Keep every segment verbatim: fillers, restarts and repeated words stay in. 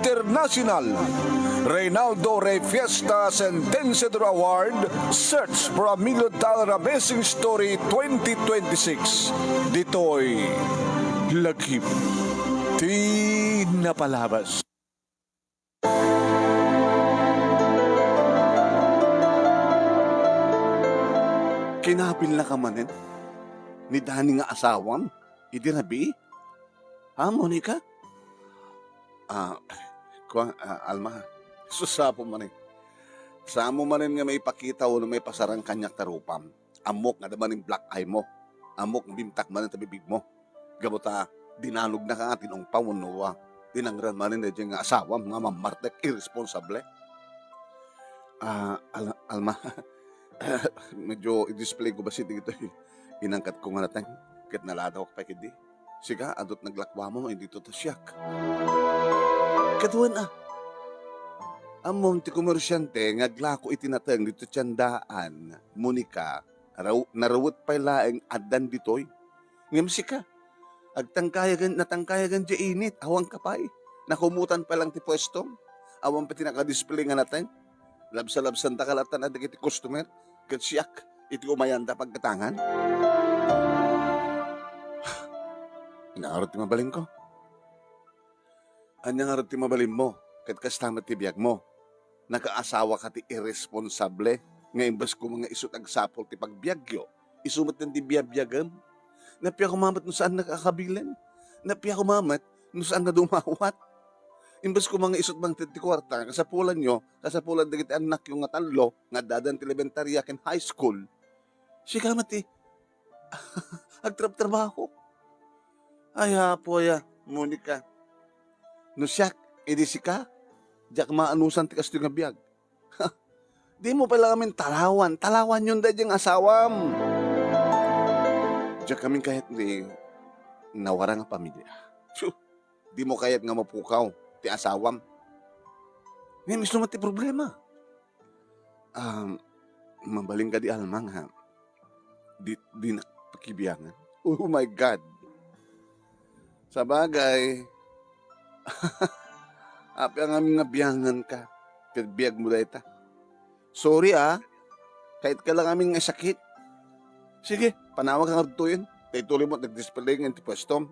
International, Reynaldo Rey Fiesta Sentenciador Award, Search for a Million Dollar Amazing Story twenty twenty-six. Ditoy Lagip ti Napalabas. Kinabilnaka manen ni Danny nga asawam idi rabii? Ha, Monica? Ah, kua, ah, Alma, susapo manen. Saanmo manen nga maipakita wenno maipasarang kaniak ta rupam. Ammok nga adda manen black eye mo. Ammok nga bimtak manen ta bibig mo. Gapu ta dinalugnaka nga tinungpaw wenno, ah, tinangran manen daydiay nga asawam nga mammartek, irresponsable. Ah, Al-, Alma, medyo i-display ko bassit dagitoy inangkatko nga nateng ket naladawak pay ketdi. Sika, adut naglakuamon, ditoy ta siak. Ket wen a, ammom ti komersiante nga aglako iti nateng ditoy tiendaan, Monica, raw-, narewet pay laeng addan ditoy. Ngem sika, agtangkayagan, natangkayagan diay init, awanka pay. Nakumutan pay lang ti puestom. Awan pay ti naka-display nga nateng. Labsa-labsanta ka latta dagiti customer. Ket siak, iti umayanda pagkatangan. Ania ngarud ti mabalinko? Ania ngarud ti mabalinmo? Ket kasta met ti biagmo. Nakaasawaka ti irresponsable nga imbes koma nga isu ti agsapul ti pagbiagyo, isu met ti biabiagem. Nappiak koma met no saan nga akabilen. Nappiak koma met no saan nga dumawat. Imbes koma nga isu ti mangted ti kuarta, kasapulanyo, kasapulan dagiti annakyo nga tallo nga addan ti elementaria ken high school. Sika met ti agtrabtrabaho. Ay, Apo, aya, Monica. No siak, idi sika, diak maanusan ti kastoy nga biag. Dimo pay la ngamin talawan. Talawanyon daydiay nga asawam. Diak ngamin kayat ti nawara nga pamilia. Phew! Dimo kayat nga mapukaw ti asawam. Ngem isu met ti problema. Um, mabalin kadi, Alma, nga di, dinak pakibiangan. Oh my God! Sabagay, apay ngamin nga bianganka ket biagmo dayta. Sorry, ah. Kayatka la ngamin nga isakit. Sige, panawag ka ngarud toyen. Daytoy met nagdisplay nga iti puestom.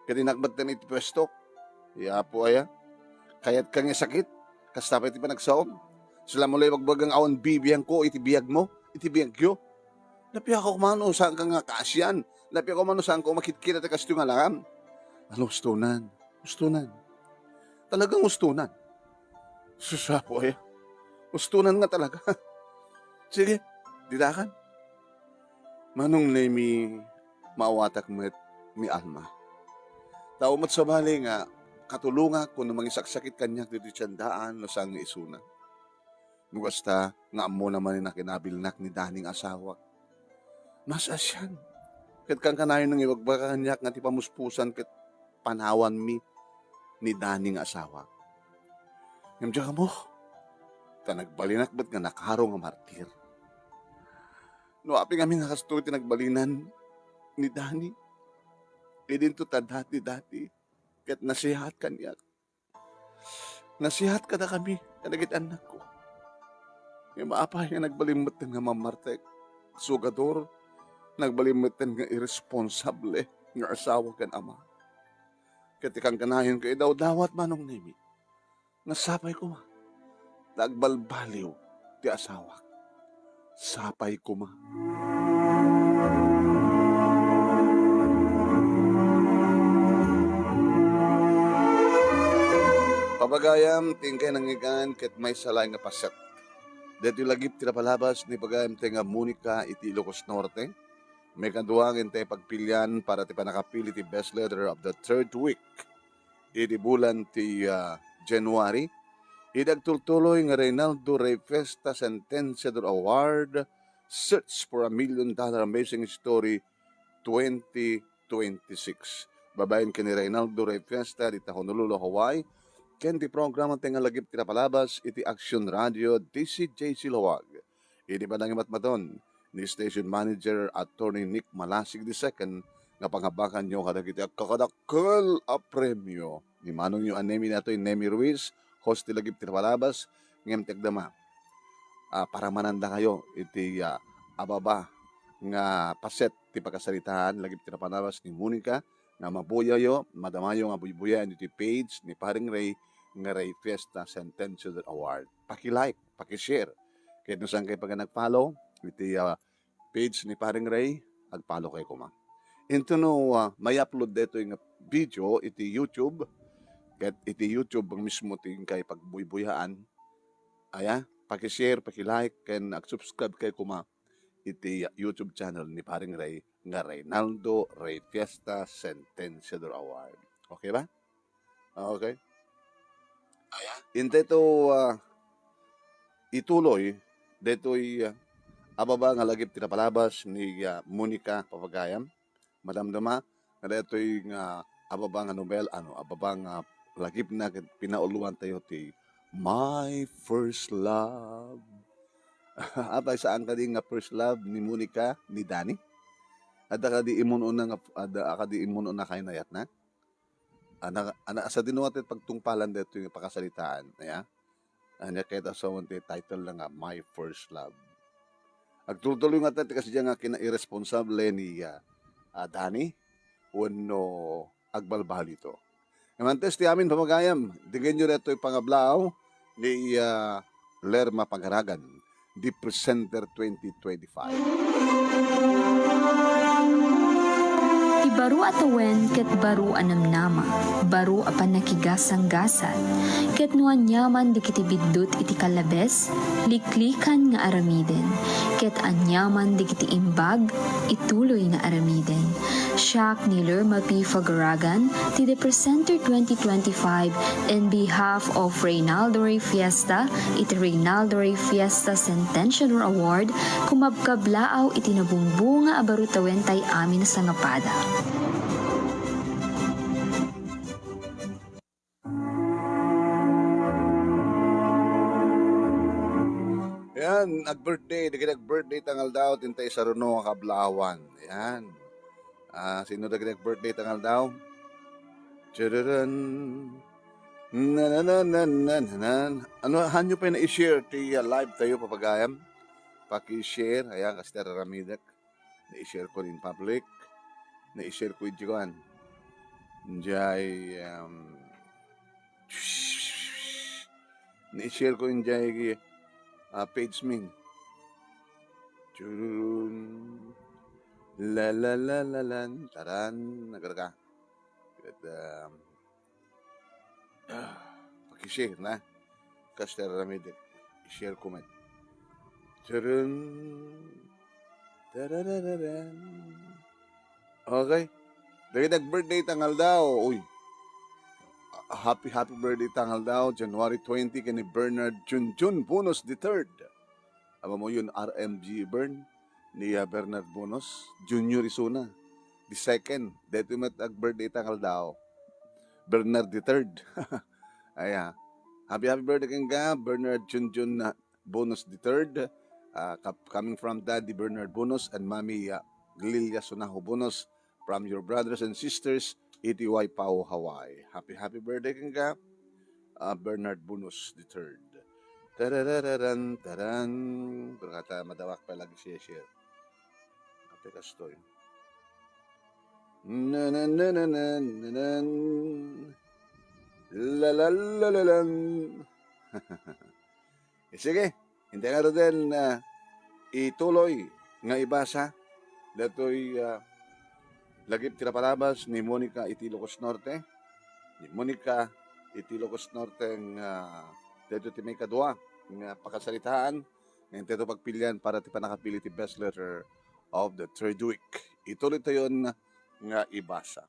Ket inakbat iti puesto. Ay, Apo aya. Kayatka nga isakit. Kasta pay ti panagsaom. Sila mo la ibagbaga nga awan bibiangko iti biagmo, iti biagyo. Nappiak koma no saanka nga kaasian. Nappiak koma no saanko makitkita ti kastoy nga alangan. Ano, ustonan. Ustonan. Talagang ustonan. Sus, Apo aya. Ustonan nga talaga. Sige, didakan. Manong Nemi, maawatak met ni Alma. Tao met sabali nga katulongak wenno mangisaksakit kaniak ditoy tiendaan no saan nga isuna. No kasta nga ammona manen a kinabilnak ni Danny nga asawak. Maasian. Ket kankanayon nga ibagbaga kaniak nga ti pamuspusan ket panawanmi ni Danny nga asawak. Ngem diak ammo, ta nagbalinak met nga nakaro nga martir. No apay ngamin a kastoy ti nagbalinan ni Danny, idinto ta dati-dati ket nasihat kaniak. Nasihat kadakami kadagiti annakko. Ngem apay nga nagbalin metten nga mammartek, sugador, nagbalin metten nga irresponsable nga asawa ken ama. Ket ti kankanayonko idawdawat, Manong Nemi, nga sapay koma ta agbalbaliw ti asawak. Sapay koma. Pagayam, ti inkay nangngegan ket maysa laeng nga paset. Daytoy lagip ti napalabas ni pagayamtay nga Monica iti Ilocos Norte. Maikadua nga intay pagpilian para ti pannakapili ti best letter of the third week iti bulan ti, ah, January, idi agtultuloy nga Reynaldo Rey Fiesta Sentenciador Award, Search for a Million Dollar Amazing Story twenty twenty-six. Babaen ken ni Reynaldo Rey Fiesta dita Honolulu, Hawaii, ken ti programatay nga lagip ti napalabas iti Action Radio D C J C Laoag. Idi panangimatmaton ni Station Manager Attorney Nick Malasig the second nga pangabakanyo kadagiti agkakadakkel a premio. ni manongyo a Nemi daytoy, Nemi Ruiz, host ti Lagip ti Napalabas, ngem ti agdama, ah, paramanandakayo iti, ah, ababa nga paset ti pakasaritaan, Lagip ti Napalabas ni Monica, nga mabuyayo, madamayo nga buybuyaen iti page ni Paring Ray nga Ray Fiesta Centennial Award. Paki-like, paki-share. Ket no saan kayo pagga nag-follow iti, ah, page ni Paring Ray, ag-follow kayo koma. Into no, ah, may upload daytoy nga video iti YouTube, ket iti YouTube ang mismo ti inkay pagbuybuyaan. Aya, paki-share, paki-like, ken ag-subscribe kayo koma iti YouTube channel ni Paring Ray nga Reynaldo Ray Fiesta Centennial Award. Okay ba? Okay. Aya. Intay to, ah, ituloy, daytoy, ah, ababa nga Lagip ti Napalabas ni, ah, Monica Papagayam. Madamdama nga daytoy nga ababa nga nobel, ano, ababa nga lagipna ket pinauluan tayo ti My First Love. Apay, saan kadi nga first love ni Monica, ni Danny? Adda kadi imun-una nga, adda kadi imun-una kainayatna? Ana, ana, sadino ti pagtungpalan daytoy nga pakasaritaan, aya? Ania ket a sawen ti title na nga My First Love. Agturtuloy nga ti kasdiay nga kinairresponsable ni, ah, ah, Danny wenno agbalbalito. Ngem antes ti amin, pamagayam, digenyo daytoy pangablaaw ni, ah, Lerma Pagaragan, The Presenter twenty twenty-five. Ti baro a tawen ket baro a namnama, baro a pannakigasanggasat, ket no aniaman dagiti biddut iti kallabes, liklikan nga aramiden, ket aniaman dagiti imbag, ituloy nga aramiden. Siak ni Lerma P. Fagaragan, ti The Presenter twenty twenty-five, in behalf of Reynaldo Rey Fiesta, iti Reynaldo Rey Fiesta Centennial Award, kumabkablaaw iti nabungbunga a baro tawentay amin a sangapada. Yan, ag-birthday, dagiti ag-birthday ta nga aldaw, ti intay saruno nga kablaawan. Yan. Ah, sino dagiti ag-birthday ta nga aldaw? Tararan. Na, na, na. Ano, hanyo pay na-share ti, ah, live tayo, papagayam? Paki-share, ayan, kasta aramidek. Na-share ko in public. Na-share ko iti kuan. Jay, um, na-share ko in jay, ah, page min. Churun. La, la, la, la, lan. Taran. Nagarka. Ket, um, Ah, paki-share na. Kasta aramidek. I-share ko met. Turun. Tararararan. Okay. Dagiti ag-birthday ta nga aldaw. Uy. Happy, happy birthday ta nga aldaw. January twenty, ken ni Bernard Junjun Bonus the third. Ammom yon, R M G Bern, ni, ah, Bernard Bonus Junior isuna. The second, daytoy met ag-birthday ta nga aldaw. Bernard the third. Aya. Happy, happy birthday kenka, Bernard Junjun, ah, Bonus the third. Ah, kap-, coming from Daddy Bernard Bonus and Mommy, ah, Lilia Sunaho Bonus. From your brothers and sisters iti Waipahu, Hawaii. Happy, happy birthday kenka, ah, Bernard Bunus the third. Tararararan, taran. Pero kata madawak pa lagi siya share. Ate kastoy. Na, na, na, na, na, na, nan. La, la, la, la, lan. Eh, sige, intay ngaruden, ah, ituloy nga ibasa datoy, ah, lagip ti napalabas ni Monica iti Ilocos Norte. Ni Monica iti Ilocos Norte nga daytoy ti maikadua nga pakasaritaan nga intay pagpilian para ti pannakapili ti best letter of the third week. Ituloy tayon nga ibasa.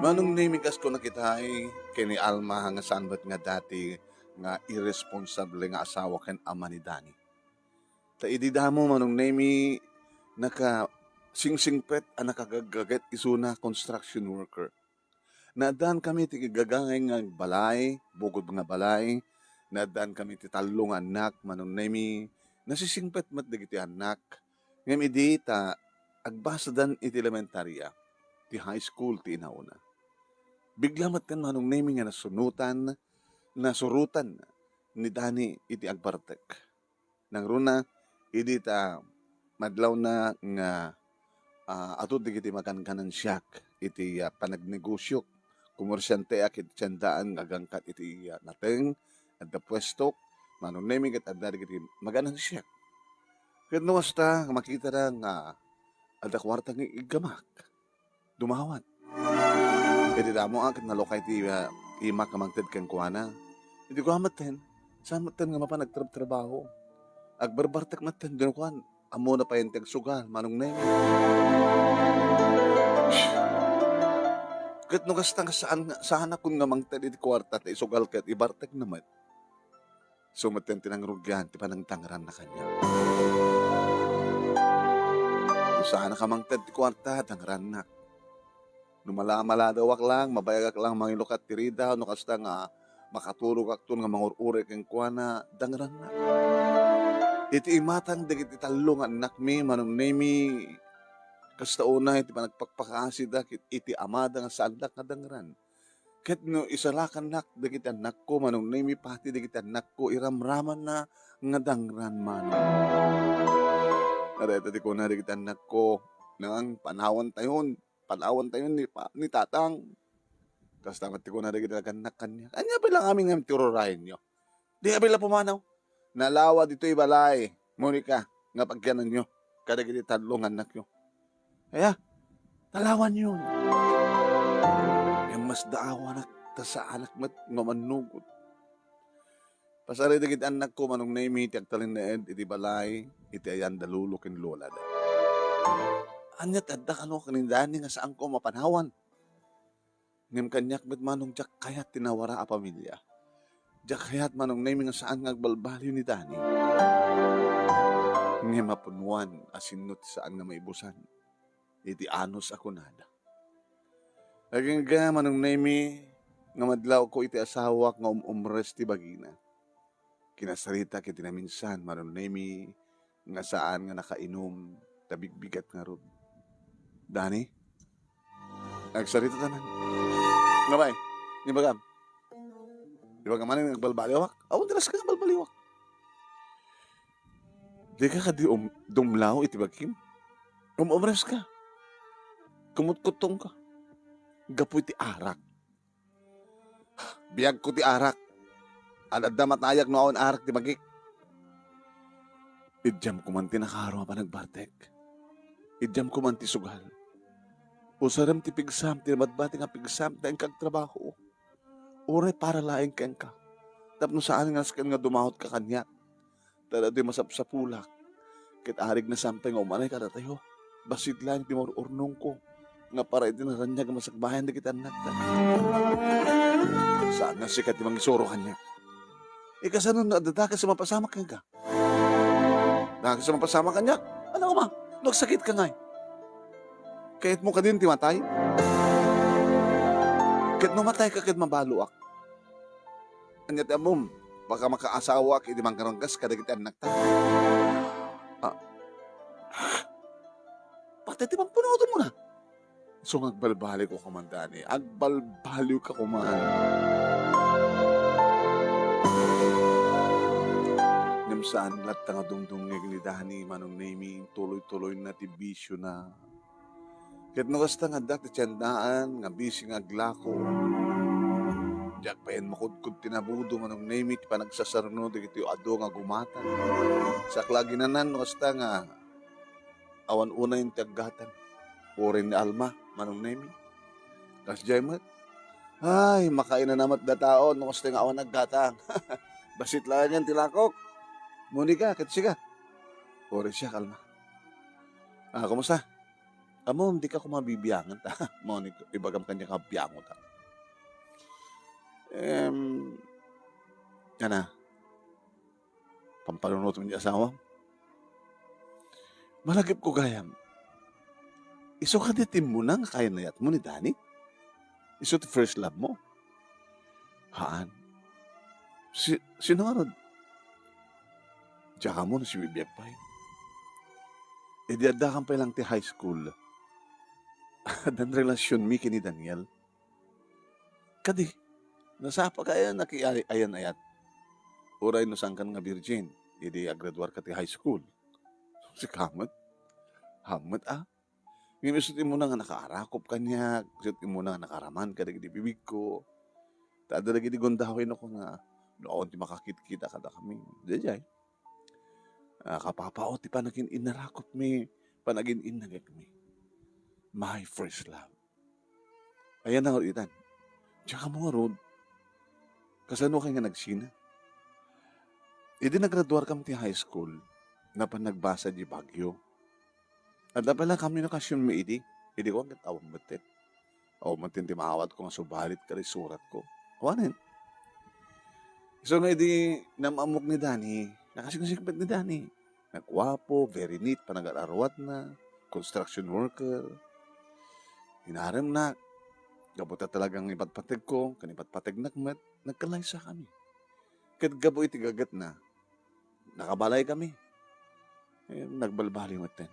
Manong Nemi, kas ko nakitaay ken ni Alma nga saan met nga dati nga irresponsable nga asawa ken ama ni Danny. Ta idi damo, Manong Nemi, nakasingsingpet a nakagaggaget isuna construction worker. Naaddankami ti gagangay nga balay, bukod nga balay. Naaddankami ti tallo nga annak, Manong Nemi. Nasisingpet met dagiti annak. Ngem idi ta agbasadan iti elementaria, ti high school ti inauna. Bigla metten Manong Nemi nga nasunutan, nasurotan ni Dani iti agbartek. Nangruna, idi ta madlawna nga, ah, adu dagiti maganganansiak iti, ah, panagnegosiok. Komersianteak iti tiendaan nga agangkat iti, ah, nateng, adda puestok, Manong Nemi ket adda dagiti maganansiak. Ket no kasta nga makitana nga adda kuarta nga iggamak, dumawat. Iti damo a ket nalukay ti, ah, imak nga mangted kenkuana. Iti kua metten, saan metten nga mapan agtrabtrabaho. Agbarbartek metten, dino kuan, ammona pay ti agsugal, Manong Nemi. Ket no kasta nga saan, saanakon nga mangted iti kuarta ta isugal ket ibartekna met. Isu metten ti nangrugian ti panangdangranna kaniak. No saanak a mangted ti kuarta, dangrannak. No mala-, maladawak lang, mabayagak lang mangilukat ti rida, no kasta nga makaturogakton nga mangur-uray kenkuana, dangrannak. Iti imatang dagiti tallo nga annakmi, Manong Nemi, kasta unay ti panagpakpakaasida ket iti amada nga saandak nga dangran. Ket no isalakannak dagiti annakko, Manong Nemi, pati dagiti annakko, iramramanna nga dangran manen. Dayta ti kuna dagiti annakko, "Nang, panawantayon, panawantayon ni pa-, ni Tatang." Kasta met ti kuna dagiti nagannak kaniak, "Ania pay la ngamin nga ti ururayenyo? Di pay la pumanaw. Nalawa ditoy balay, Monica, nga pagyananyo kadagiti tallo nga annakyo. Aya, nalawanyo." Ngem masdaawanak ta saanak met nga mannugot. Pasari dagiti annakko, Manong Nemi, ti agtalinaed iti balay iti ayan da lolo ken lolada. Ania ti adda kano ken ni Dani nga saanko a mapanawan? Ngem kaniak met, Manong, diak kayat ti nawara a pamilia. Diak kayat, Manong Nemi, nga saan nga agbalbaliw ni Dani. Ngem mapunuan a sinno ti saan nga maibusan iti anus a kunada. Agingga, Manong Nemi, nga madlawko iti asawak nga um-umres ti bagina. Kinasaritak iti naminsan, Manong Nemi, nga saan nga nakainom ta bigbigat ngarud. Dani, agsaritatanan. Ngem, ibagam. Ibagam manen nga agbalbaliwak. Awan ti nasken nga agbalbaliwak. Dika kadi um-, dumlaw iti bagim? Um-umres ka. Kumutkuttong ka. Gapu iti arak. Biagko ti arak. Ad-adda matayag no awan arak ti bagik. Idiam koman ti nakaaro a panagbartek. Idiam koman ti sugal. Usarem ti pigsam, ti nabatbati nga pigsam, ta inka agtrabaho. Uray para laeng kenka. Tapno saan nga nasken nga dumahutka kaniak. Ta daytoy masapsapulak. Ket arig nasampay nga umanay kadatayo. Bassit laeng ti maur-urnongko nga para iti naraniag a masakbayan dagiti annakta. Saan nga sika ti mangisuro kaniak? Ikasano no adda dakes a mapasamak kenka? Dakes a mapasamak kaniak? Ano koma? No agsakitka ngay? Kayatmo kadin ti matay? Ket no matayka ket mabaloak. Ania ti ammom? Baka makaasawaak idi mangranggas kadagiti annakta. Ah. Pati ti pampunutom mo na. So, nga agbalbaliwka koman, Dani. Agbalbaliwka koman. Ngem saan latta nga dumdumngeg ni Dani, Manong Nemi, tuloy-tuloyna ti bisiona. Ket no kasta nga adda ti tiendaan nga bisi nga aglako, diak payen makudkod ti nabudo, Manong Nemi, ti panagsasarno dagiti adu nga gumatan. Sakla ginanan no kasta nga awan unayen ti aggatang. Uray ni Alma, Manong Nemi. Kasdiay met. Ay, makainana met dataon no kasta nga awan aggatang. Bassit laengen ti lakok. Monica, ket sika? Uray siak, Alma. Ah, kumusta? Ammom, dika koma bibiangen ta. Mao ni ibagam kaniak nga biangotak. Em, kana, pampanunotem ti asawam? Malagipko gayam. Isu kadi ti immuna nga kayanayatmo ni Dani? Isu ti first love mo? Haan. Si-, sino ngarud? Diak ammo no sibibiag pay. Idi addakam pay lang ti high school, addan relasionmi ken ni Daniel. Kadi, nasapa ka ayan a ki-, ay-, ayan-ayat. Uray no saankan nga virgin, idi agraduarka ti high school. Sika met? Ham met, a? Ngem isu ti immuna nga nakaarakop kaniak, isu ti immuna nga nakaraman kadagiti bibigko. Ta adda dagiti gundawayko nga, no awan ti makakitkita kadakami. Daydiay. A, kapapao ti panagin-innarakopmi, panagin-innagekmi. My first love. Ayan na ngarud itan. Diak ammo ngarud, kasano kay nga nagsina? Idi nagraduarkam ti high school, napan nagbasa di Baguio. Adda pay la kami no kasyonmi idi, idi kuan ket awan metten. Awan metten ti maawatko nga subalit kadi suratko. Awanen. Isu nga idi nam-ammok ni Dani, nakasingsing met ni Dani. Nagguapo, very neat, panagar-arruatna, construction worker. Inaremnak, gapu ta talagang ipatpategko, ken ipatpategnak met, nagkalaysa kami. Ket gapu iti gagetna, nakabalay kami. Eh, nagbalbaliw metten.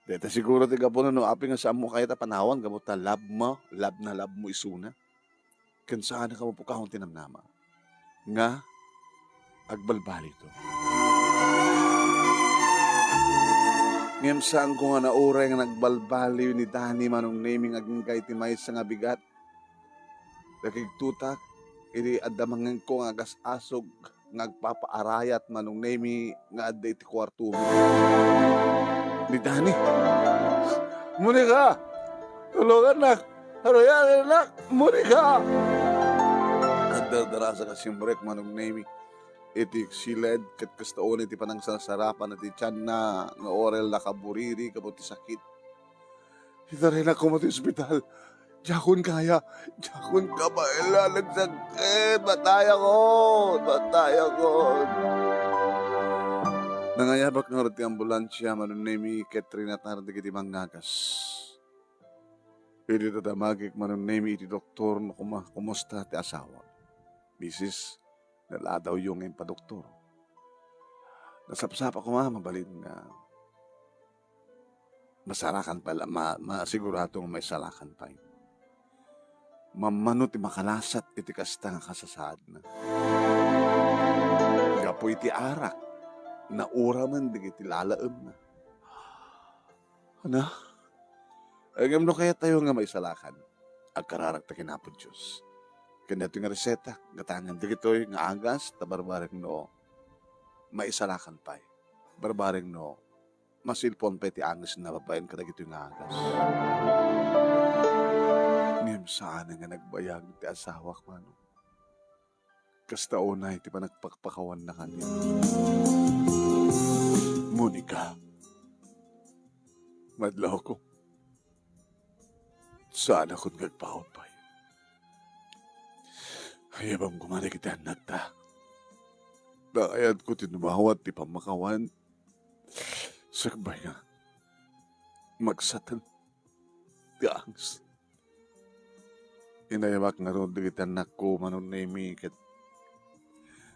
Dayta siguro ti gapuna no apay nga saanmo kayat a panawan gapu ta love mo, love na love mo isuna. Ken saan a kapukawan ti namnama nga agbalbaliwto. Ngem saanko nga nauray nga nagbalbaliw ni Dani, Manong Nemy, nga agingga iti maysa nga bigat. Nakigtutak, idi adda mangngegko nga agas-asog nga agpapaarayat, Manong Nemy, nga adda iti kuartomi. Ni Dani. Monica! Tulongannak! Aruyan, anak! Monica! Nagdardarasa a simrek, Manong Nemy, iti siled, ket kasta unay ti panangsarsarapan iti tianna nga orel nakaburiri gapu ti sakit. Itaraynak koma ti ospital. Diakon kaya. Diakon kabaelan. Nagsakit. Patayakon. Patayakon. Nangayabak ngarud ti ambulansia, Manong Nemy, ket rinatar dagiti mangagas. Idi dadamagek, Manong Nemy, iti doktor no kuma-, kumusta ti asawa. Misis, naladawyo nga impadoktor. Nasapsapa koma mabalin nga masarakan pay la, ma-, masigurado nga maisalakan pay. Mammano ti makalasat iti kasta nga kasasaadna. Gapu iti arak, nauramen dagiti lalaemna. Ana, ngem no kayattayo nga maisalakan, agkararakta ken Apo Dios. Ken daytoy nga reseta, gatangen dagitoy nga agas, ta barbareng no maisalakan pay. Barbareng no masilpon pay ti angesna babaen kadagitoy nga agas. Ngem saan nga nagbayag ti asawak, Manong. Kasta unay ti panagpakpakawanna kaniak. Monica, madlawko. Saanakon nga agpaut pay. Ayabam koma dagiti annakta. Nakayatko ti dumawat ti pammakawan. Sakbay nga, magsatan ti anges. Inayabak ngarud dagiti annakko, Manong Nemy, ket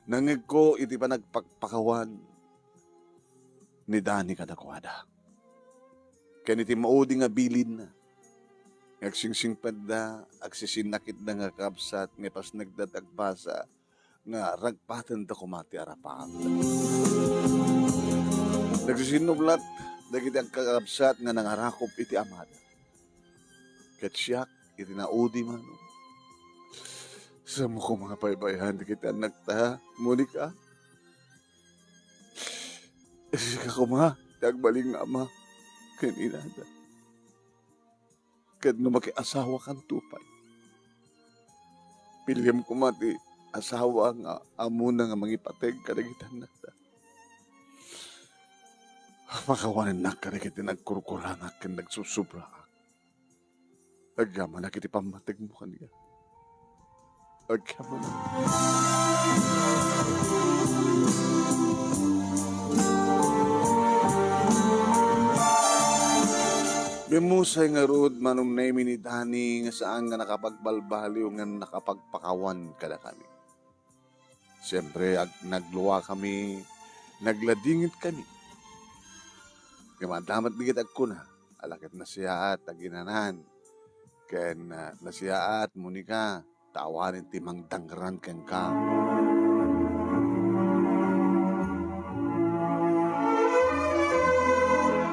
nangngegko iti panagpakpakawan ni Dani kadakuada. Ken iti maudi nga bilinna, nga agsingsingpetda, agsisinnakitda nga kakabsat, nga ipasnekda ti agbasa, nga ragpatenda koma ti arapaatda. Nagsisinnublat dagiti agkakabsat nga nangarakop iti amada. Ket siak, iti naudi, Manong, saanmo koma nga paypayaen dagiti annakta, Monica. Sika koma ti agbalin nga ama ken inada. Ket no makiasawakanto pay, piliem koma ti asawa nga ammona nga mangipateg kadagiti annakta. Makawanennak kadagiti nagkurkurangak ken nagsusubraak. Agyamanak iti pammategmo kaniak. Agyamanak. Bimmusay ngarud, Manong Nemy, ni Dani nga saan nga nakapagbalbaliw ngem nakapagpakawan kadakami. Siempre, ag-, nagluakami, nagladingitkami. Ngem adda met dagiti agkuna, ala ket nasiaat, aginanan, ken, ah, nasiaat, Monica, ta awanen ti mangdangran kenka.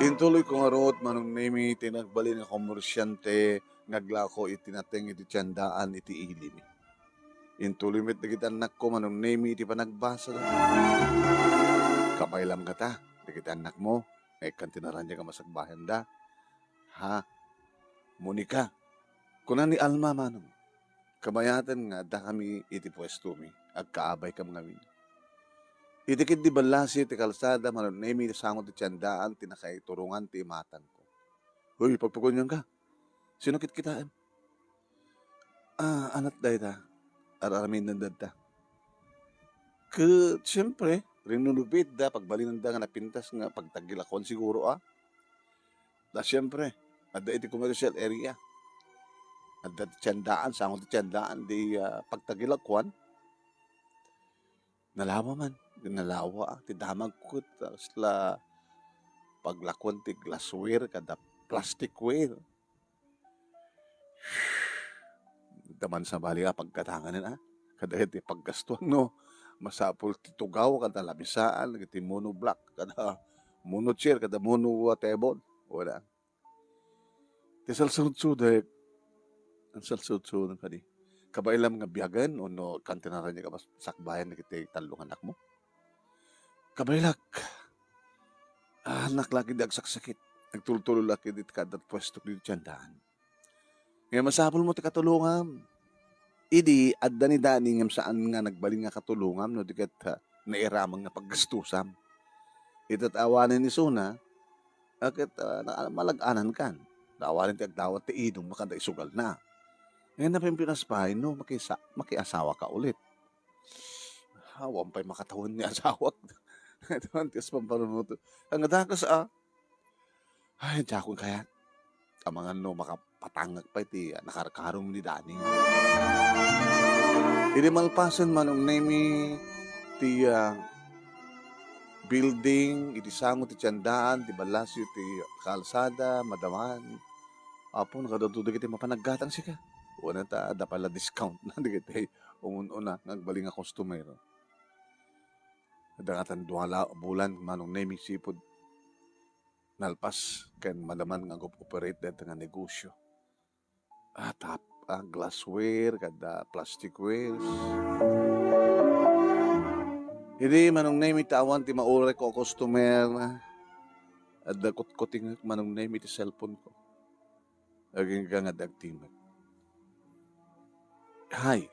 Intuloyko ngarud, Manong Nemi, ti nagbalin nga komersyante nga aglako iti nateng iti tiendaan iti ilimi. Intuloy met dagiti annakko, Manong Nemi, iti panagbasada. Kabaylam ngata, dagiti annakmo, nga ikkan ti naraniag a masakbayanda. Ha? Monica, kuna ni Alma, Manong, kabayaten nga addakami iti puestomi, agkaabaykam ngamin. Iti ketdi ballasi ti kalsada, Manong Nemi, sango ti tiendaan ti nakaiturongan ti imatangko. Hoy, pagpagunianka. Sino kitkitaem? Ah, anat dayta. Ar-aramidenda dayta. Ket, siempre, rinunubitda, pagbalinenda nga napintas nga pagtagilakuan siguro, ah. Da, siempre, adda iti commercial area. Adda ti tiendaan, sango ti tiendaan, di, ah, pagtagilakuan. Nalawa man, nalawa, ah, ti damagko ket, ah, kasla paglakuan ti glassware kada plasticware. Daman sabali a pagkatanganen, ah, kada iti paggastuan, no? Masapul ti tugaw, kada lamisaan, iti monoblock, kada monochair, kada mono, ah, table. Wala. Ti salsudsudek, ang salsudsudek kadi. Kabaylam nga biagen, wenno ikkan ti naraniag a masakbayan dagiti tallo nga annakmo? Kabaylak. Ah, annak la ketdi agsaksakit. Agtultulo la ketdi kada puestok ditoy tiendaan. Ngem masapulmo ti katulongam. Idi, adda ni Dani ngem saan nga nagbalin nga katulongam no di ket, ah, nairamang nga paggastusam. Ita ta awanen isuna, ah, ket, ah, na-, malag-anankan. Ta awanen ti agdawat ti idongmo kada isugalna. Ngem napimpinas pay no makisa-, makiasawaka ulit. Awan pay makatawen ni asawak. Ito, antias pampanunuto. Ang adakes, ah. Ay, diakon kayat. Amangan no makapatangak pay ti, ah, nakarkarom ni Dani. Idi malpasen, Manong Nemi, ti, ah, building, iti sango ti tiendaan, ti ballasyo, ti kalsada, madaman. Apo, nakaduto dagiti mapan aggatang sika. Wen ta, adda pay la discount na dagiti umun-una nga agbalin nga customer. Adda ngatan dua la bulan, Manong Nemi, sipud nalpas ken madaman nga ag-operate dayta nga negosyo. Ah, tap-, ah, glassware, kada plasticwares. Idi, Manong Nemi, ta awan ti maurek a customer, adda kutkutingek, Manong Nemi, ti cellphone ko. Agingga nga dagtimek. Hay.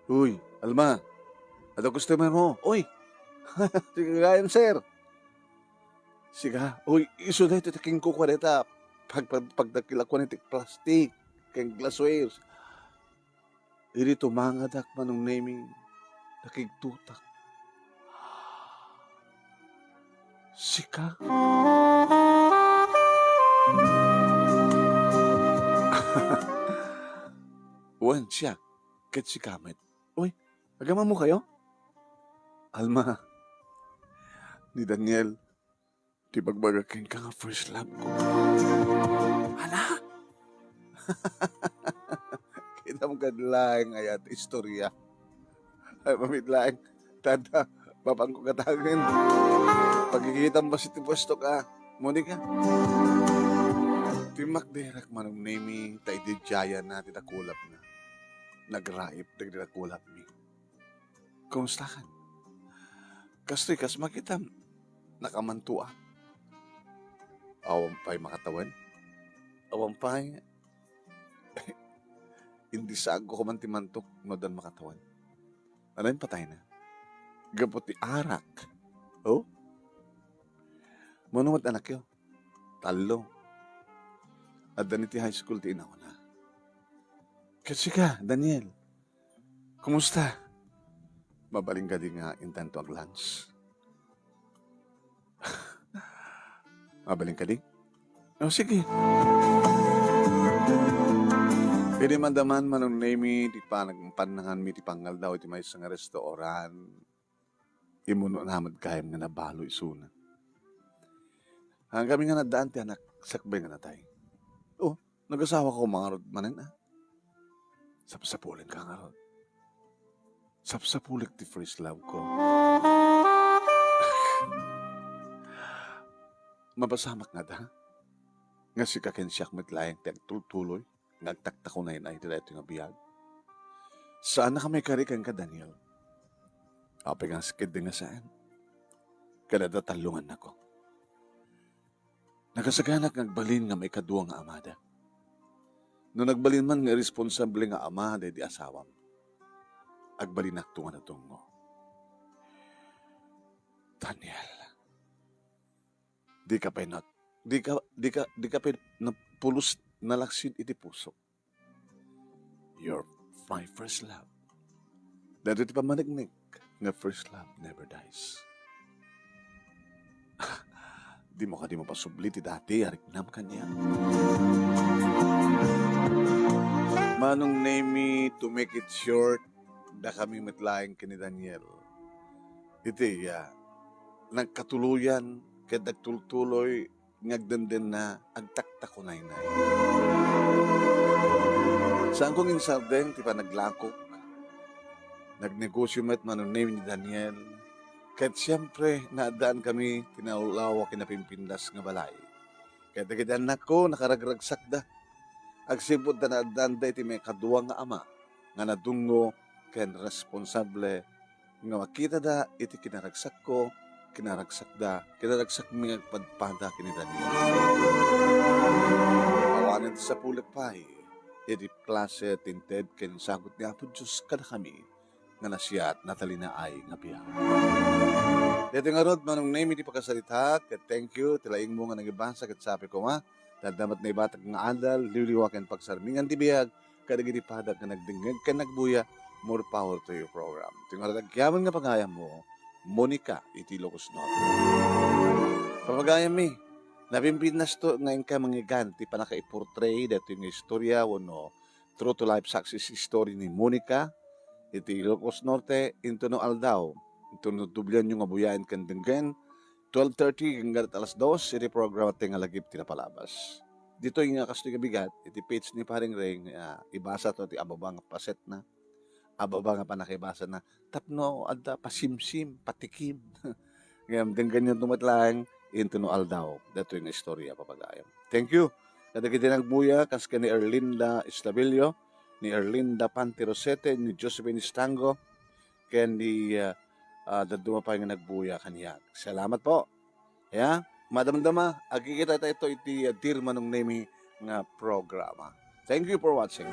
Uy, Alma. Adda customer mo. Uy. Sige gayam, sir. Siga, uy, isu daytoy ti kinkukua dayta pag-, pag-, pagdakilakuan iti plastic ken glasswares. Idi tumangadak, Manong Nemi, nakigtotak. Sika? Wen, siak, ket sika met. Uy, agamammo kayo? Alma, ni Daniel, ti bagbaga kenka nga first love ko. Ana? Kitam kad laeng aya ti istorya. Ay, mamit laeng. Tada, mapangko katagen. Pagkikitam ba si ti puesto ka, Monica? Timmakderak, Manong Nemi, ta idi diayan na ti dakulapna. Nagraip dagiti dakulapmi. Kumustakan? Kastoy kas makitam, nakamantua. Awan pay makatawen? Awan pay, indisaanko man ti mantok no addan makatawen. Ania patayna? Gapu ti arak. Oh? Mano met anakyo? Tallo. Adda ni ti high school ti inauna. Ket sika, Daniel, kumusta? Mabalin kadi nga intanto ag-lunch? Mabalin kadi? O, sige. Idi madaman, Manong Nemi, ti panag-, pannanganmi ti pangaldaw iti maysa nga restaurant, immuno na met gayam nga nabalo isuna. Awan kami nga naddaan ti anak sakbay nga natay. O, nagasawa ko ngarud manen, a. Sapsapulenka ngarud. Sapsapulik ti first love ko. Mapasamak ngata nga sika ken siak met laeng ti agtultuloy nga agtaktakunaynay ti daytoy nga biag. Saannaka maikari kenka, Daniel. Apay nga asked nga saan? Ket adda talongannako. Nakasaganak nga agbalin nga maikadua nga amada. No nagbalin man nga irresponsable nga ama daydi asawam, agbalinakto nga nadungngo. Daniel, dika pay nat-, dika, dika, dika pay napulos nalaksid iti pusok. You're my first love. Daytoy ti pammaneknek nga first love never dies. Dimo kadi mapasubli ti dati a riknam kaniak? Manong Nemy, to make it short, dakami met laeng ken ni Daniel. Iti, ah, nagkatuloyan ket nagtultuloy nga agdendenna, agtaktakunaynay. Saanko nga insardeng ti panaglakok. Nagnegosio met Manong Nemy ni Daniel. Ket siempre, naaddaan kami ti naulaw a kinapimpindas nga balay. Ket dagiti annakko, nakaragragsakda. Agsipud ta naaddaanda iti maikadua nga ama nga nadungngo ken responsable nga makitada iti kinaragsakko, kinaragsakda, kinaragsakmi nga agpadpada ken ni Daniel. Awanen ti sapulek pay iti klase ti inted ken insagut ni Apo Dios kadakami nga naasiat, natalinaay nga biag. Daytoy ngarud, Manong Nemy, ti pakasaritak, ket thank you ti laingmo nga nangibasa ket sapay koma, ta adda met naibatak nga adal, liwliwa ken pagsarmingan ti biag, kadagiti padak nga nagdengngeg ken nagbuya, more power to your program. Ti ngarud agyaman nga pagayammo, Monica iti Ilocos Norte. Papagayammi, napimpinnasto nga inka manggigan ti pannakaiportray daytoy nga istorya wenno true to life success story ni Monica iti Ilocos Norte, intono aldaw, intono doblianyo nga buyaen ken denggen, twelve thirty hanggang alas dos, iti programa ti nga lagip ti napalabas. Ditoy nga kastoy nga bigat, iti page ni Paring Ring, ah, ibasa to ti ababa nga pasetna, ababa nga pannakaibasana, tapno adda pasimsim, patikim. Ngem denggenyo met laeng, intono aldaw, daytoy nga istorya, papagayam. Thank you. Kadagiti nagbuya, kas ken ni Erlinda Estabillo, ni Erlinda Pantirosete, ni Josephine Estango, ken ni, ah, ah, dadduma pay nga nagbuya kaniak. Salamat po. Ya, madamdama, agkikita tayo iti, ah, Dear Manong Nemy nga programa. Thank you for watching.